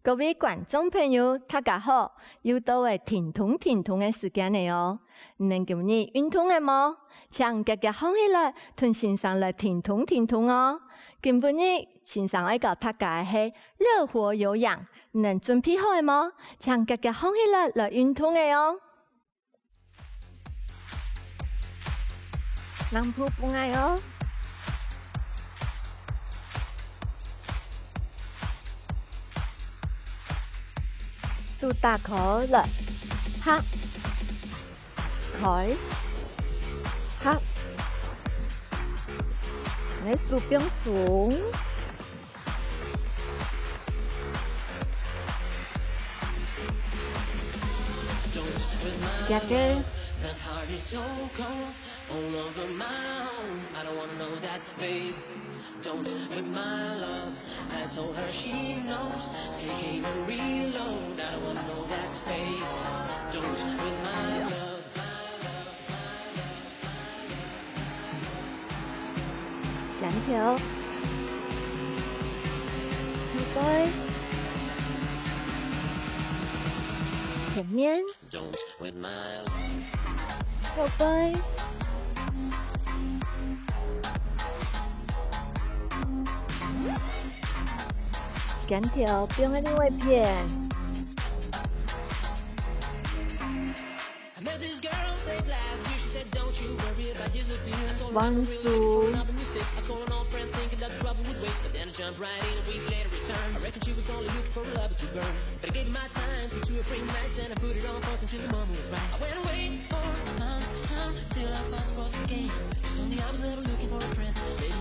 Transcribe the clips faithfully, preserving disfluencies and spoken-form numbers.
各位觀眾朋友，大家好！又到了停動停動个時間了哦！你等今日運動了無？請遽遽䟘起來，同先生來停動停動哦！今晡日先生愛教大家个係樂活有氧，你等準備好了無？請遽遽䟘起來，來運動了哦！ 踮步分𠊎哦。手打開來，合，開，合。𠊎手放鬆。 遽遽。肩頭，後背，前面，後背，肩頭放个另外一片。 換手。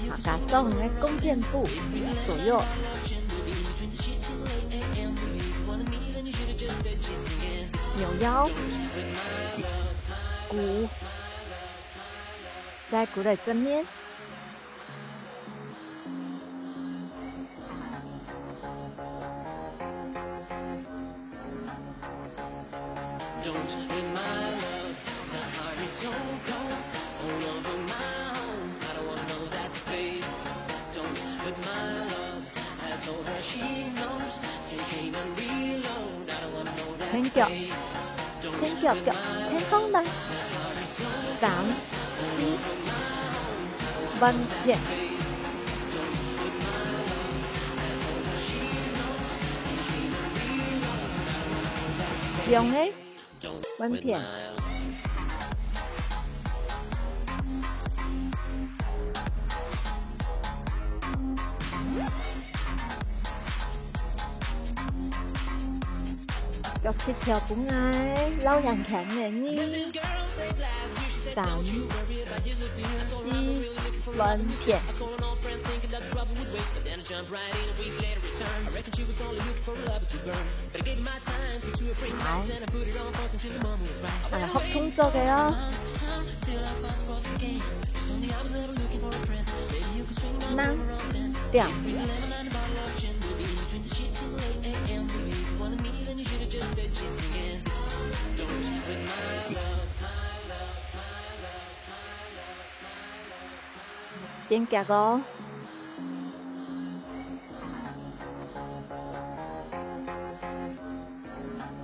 啊，加上你个弓箭步，左右。 扭腰，跍，再跍來正面。 跈腳，跈腳，腳，跈䟘來。三、四，換片。兩个， 換片。腳膝頭分𠊎，摎圓圈个二、三、四，換片。 好，啊，學動作个哦。慢，點。變遽哦。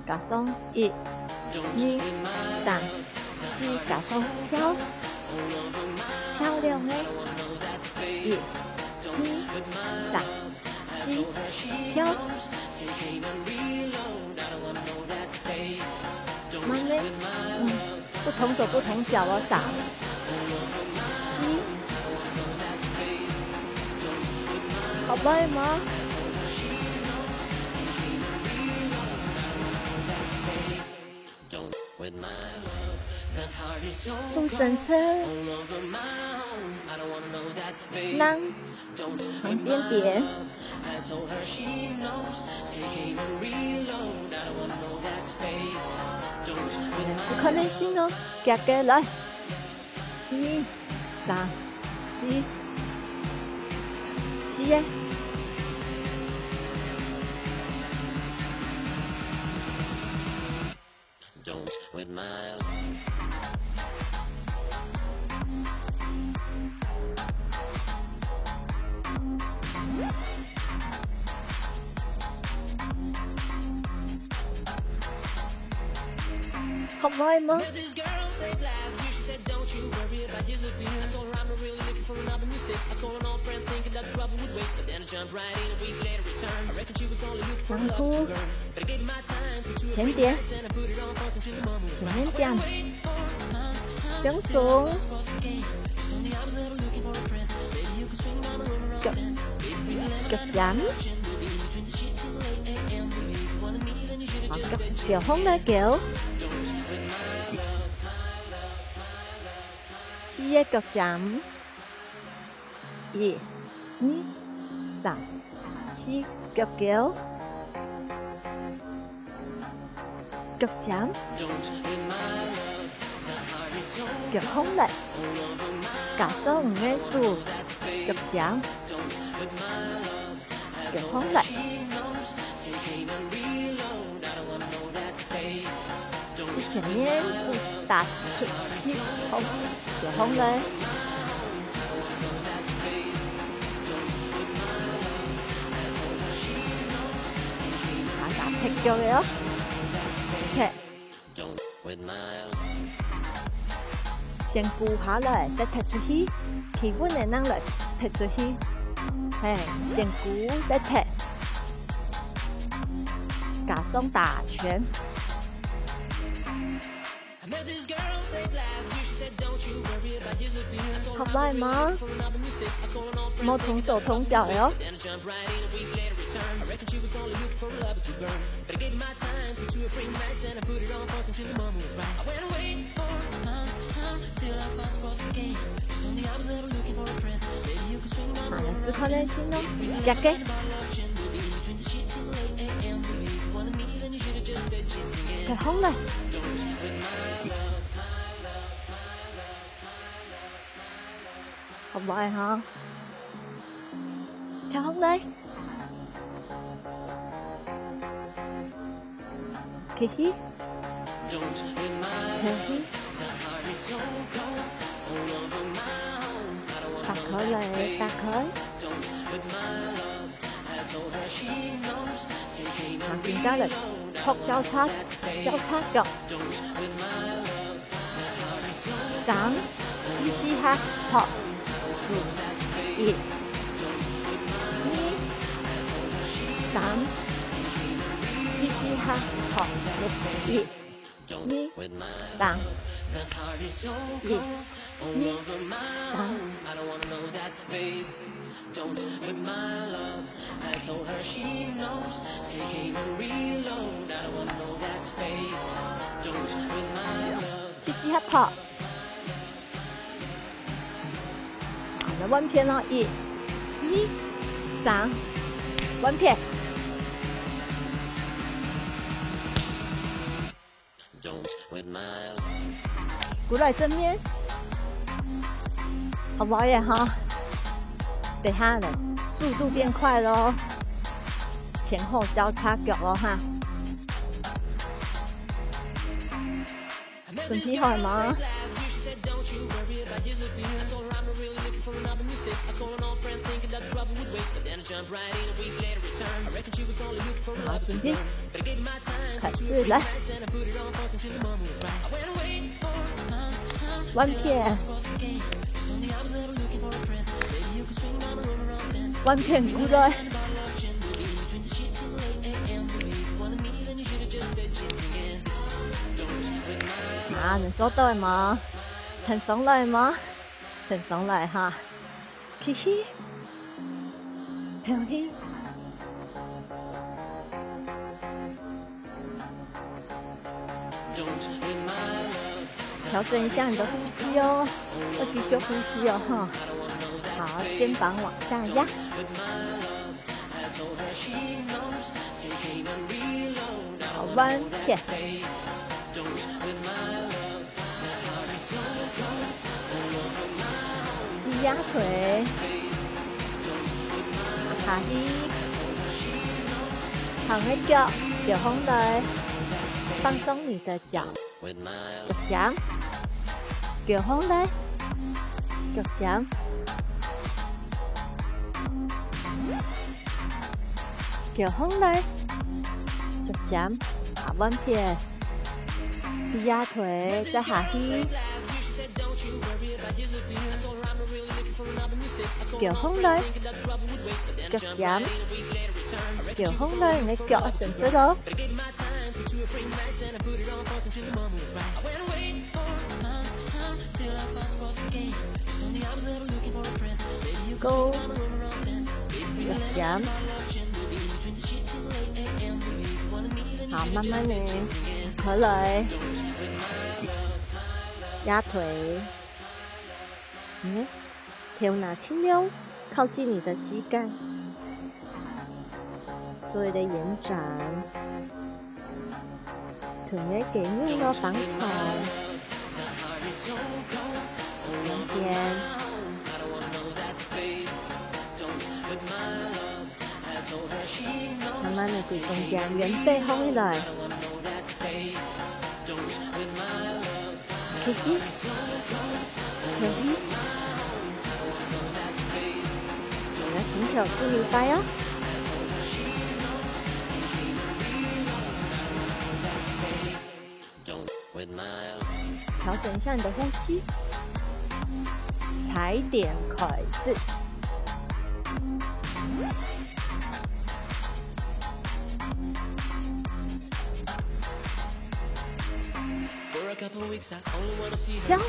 加上一、二、三、四，加上跳，跳兩个，一、二、三、四，跳。慢个，嗯。 不同手不同腳哦，三、四，好不好嘛？手伸直， 慢，旁邊點。試看耐心哦，遽遽來。一、二、三、四，四个。學會無？兩步，前點，前面點，放鬆，腳，腳尖，啊，腳，腳項來勾，四个腳尖。 一、二、三、四，腳勾，腳尖，腳項來，加上你个手，腳尖，腳項來。 在前面手打出去，好，腳項來。啊，打踢腳个哦。踢。先跍下來，再踢出去，企穩个人來踢出去。嘿，先跍，再踢。加上打拳。 學會無？莫動手動腳个哦。啊，來試看呢，先哦，夾个。 踢項來。好無愛哈？踢項來。繼續。繼續。打開來，打開。 好，緊接來，學交叉，交叉腳。三，第四下，拍，手，一，二，三，第四下，拍，手，一。 二，三，一，二，三。繼續拍。好，來換片哦，一，二，三，換片。 過來正面。好無愛哈？等下呢，速度變快咯，前後交叉腳咯哈。準備好了嗎？好，準備。 開始，來。換片。換片過來。啊，你做到了嗎？挺上來嗎？挺上來哈。 吸氣，敨氣。調整一下你的呼吸哦，要繼續呼吸哦，哈。好，肩膀往下壓。好，換片。 低壓腿，下去，好个腳，腳項來，放鬆你的腳，腳尖，腳項來，腳尖。 腳項來，腳尖，下換片。低壓腿，再下去。腳䟘來，腳尖，腳䟘來，你个腳愛伸直哦。Go，腳尖。 好，慢慢的開來，壓腿，你的頭那盡量靠近你的膝蓋，做一個延展，同你个肌肉呢放鬆，兩片。 慢慢的，對中間圓背䟘起來。吸氣，敨氣。來，從頭做一擺哦。 調整一下你的呼吸，踩點開始。跳，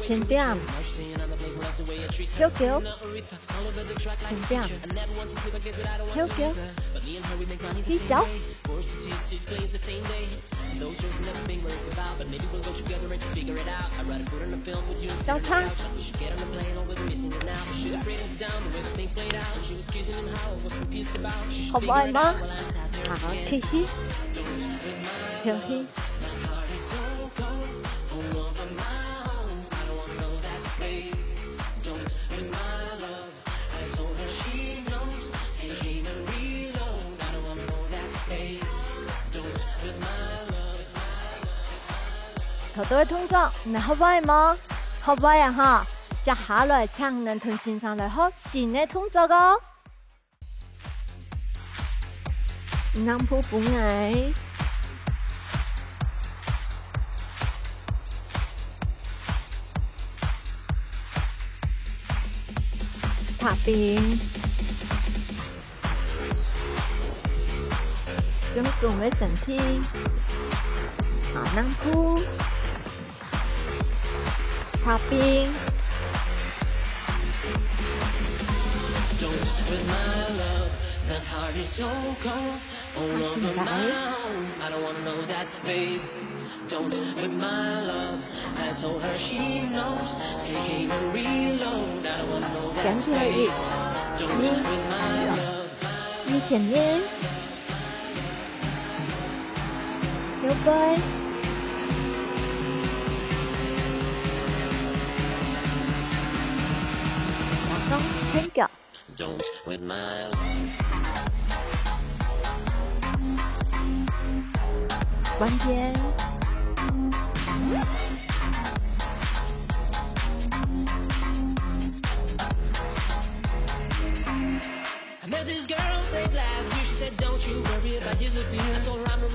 前點，跳高。 前點，後腳，踢腳，交叉。好，會嗎？好，吸氣，敨氣。 頭到个動作，你學會無？學會啊哈！接下來，請你同先生來學新个動作哦。 硬跍分𠊎。踏平。放鬆个身體。啊，硬跍。 踏平。踏平來。減掉一，二，三，四，前面。 後背。加上跈腳。換片。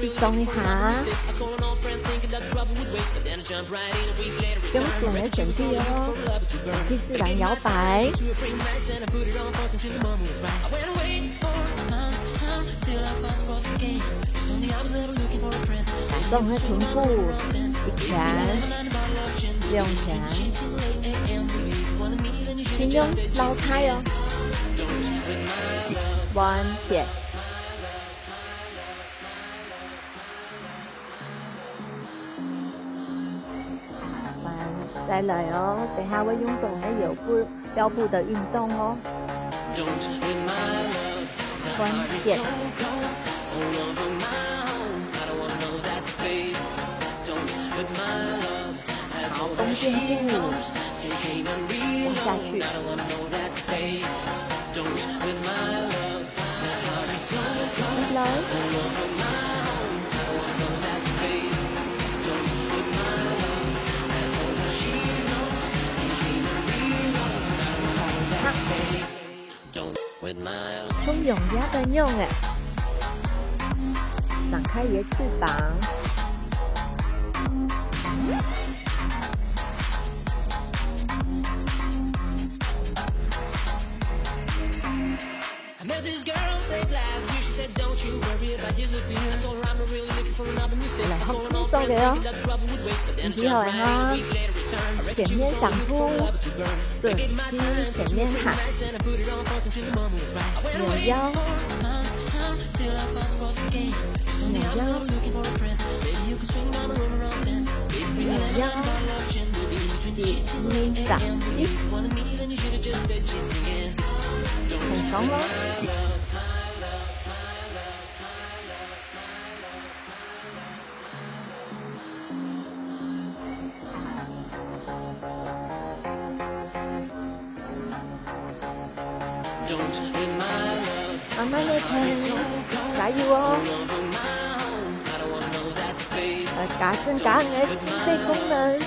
放鬆一下，放鬆个身體哦，身體自然搖擺。加上个臀部，一圈，兩圈。 盡量老態哦。換片。換，再來哦，等下會用到你个腰部，腰部的運動哦。換片。 好，弓箭步，壓下去。起來。好。 像用這个樣仔。展開你的翅膀。 來學動作个哦，身體好个哈，前面上步，準去前面行，扭腰，扭腰，扭腰，一、二、三、四，放鬆咯。 慢慢个聽，加油哦！來加增加你个心肺功能，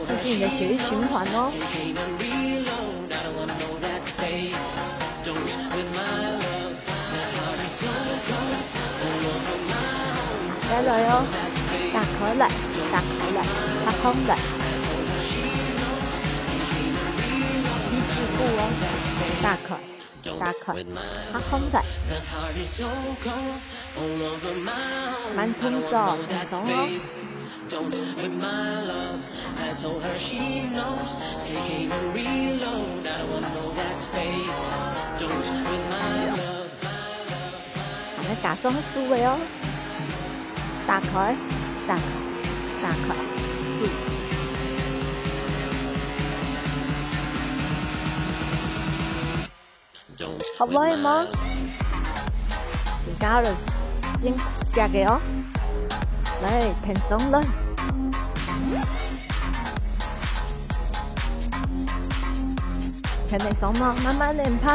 促進你的血液循環哦。 再來哦，打開來，打開來，拍空來。第四步哦，打開，打開，拍空來。慢動作，放鬆哦。 來加上手个哦，打開，打開，打開，手。 好無？有無？更加了，變遽个哦。來，放鬆來。放鬆無？慢慢个拍。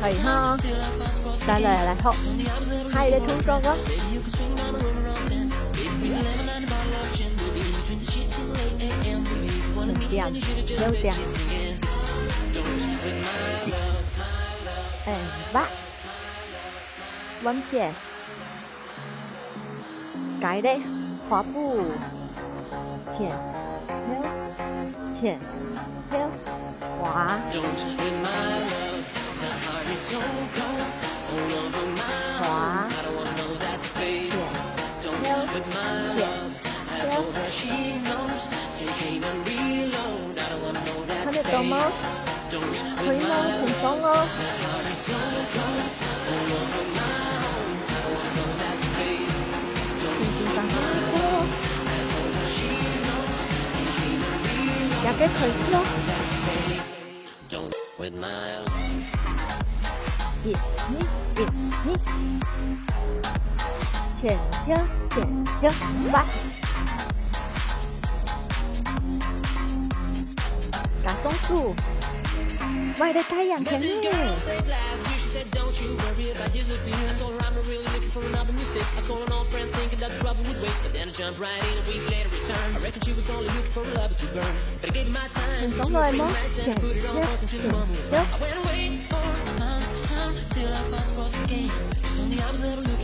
可以哈，再來來學，下一個動作哦。前點，後點。哎，哇，換片。 該咧，滑步，前，後，前，後，滑，滑，前，後，前，後。 看得到嗎？可以嗎？放鬆哦。輕輕鬆鬆地做。這個開始哦。 一、二、一、二。前後，前後，哇！加上手，哇，你加贏佢呢！放鬆來無？前後，前後。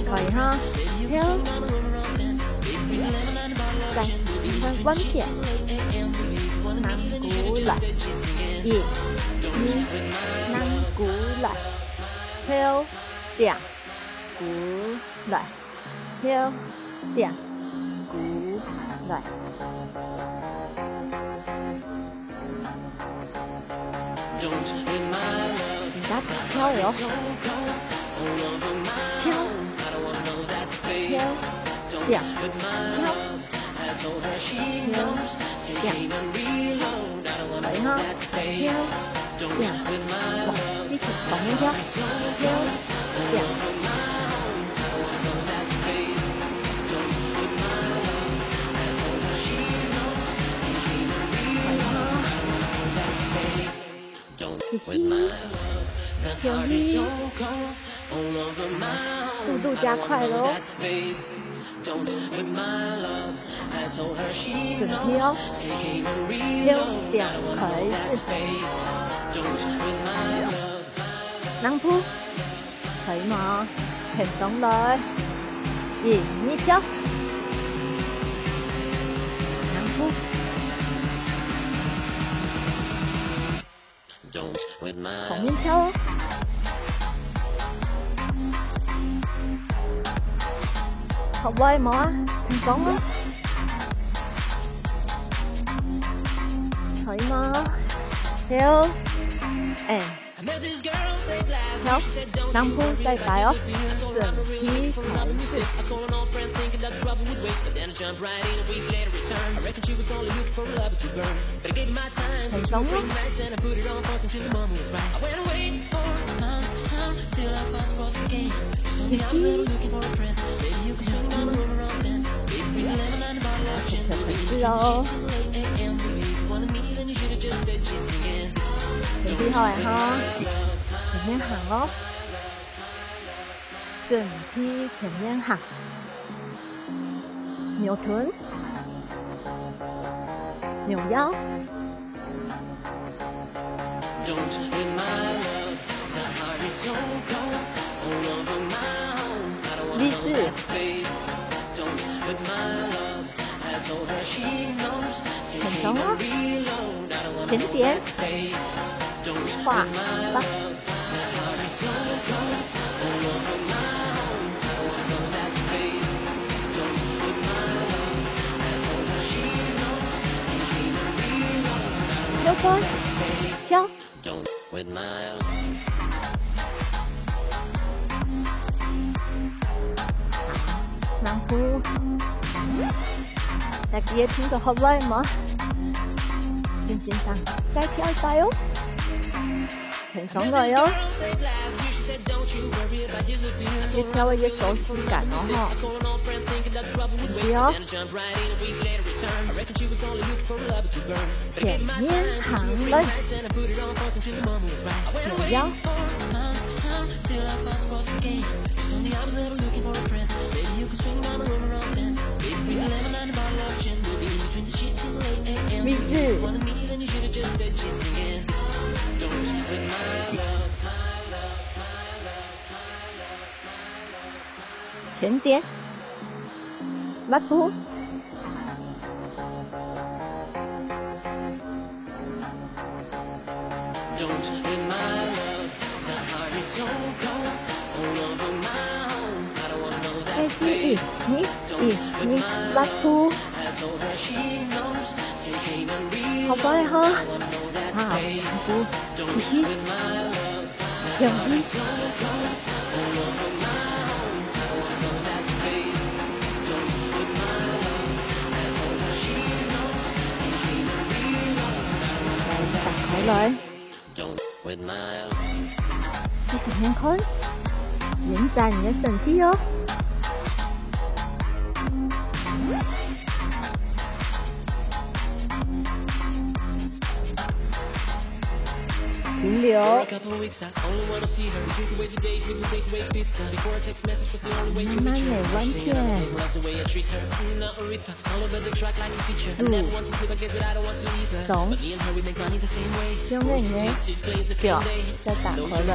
可以哈。後。再換，換片。軟過來。一、二，軟過來。後，點。過來。 後，點，過來。人家跳了哦。跳，後，點，跳，後，點，跳。 來哈，後，點，往地球上面跳，後，點。來哈，繼續，跳起。速度加快咯。準備哦，六點開始。 兩步，可以嗎？挺上來，一、二跳。兩步，上面跳哦。好，會無啊？挺上來。可以嗎？六，哎。 跳，兩步再擺哦，準備開始。挺上哦。嘿嘿。 從頭開始哦。準備好了哈，前面行哦。準備前面行。扭臀，扭腰。 位置。挺上哦。前點。畫。跳過。跳。 兩步。那佢个動作好玩無？準先生，再跳一擺哦。挺上來哦。越跳越熟悉感哦，吼。準備哦。 前面行來。扭腰。位置。前點。 滑步。再試一、二、一、二，滑步。好快哈！啊，踏步，嘻嘻。 跳起。來，打開來。繼續面看，延展你的身體哦。 停留。慢慢地換片。手。放軟个腳，再打開來。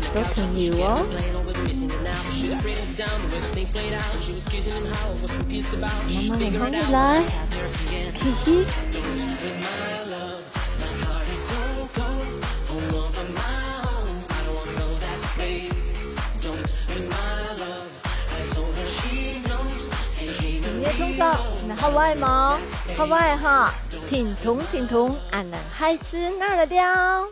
做停留哦。 慢慢地放起來，嘻嘻。今日動作，你好玩無？好玩哈！停動，停動，恁樣下次再來尞。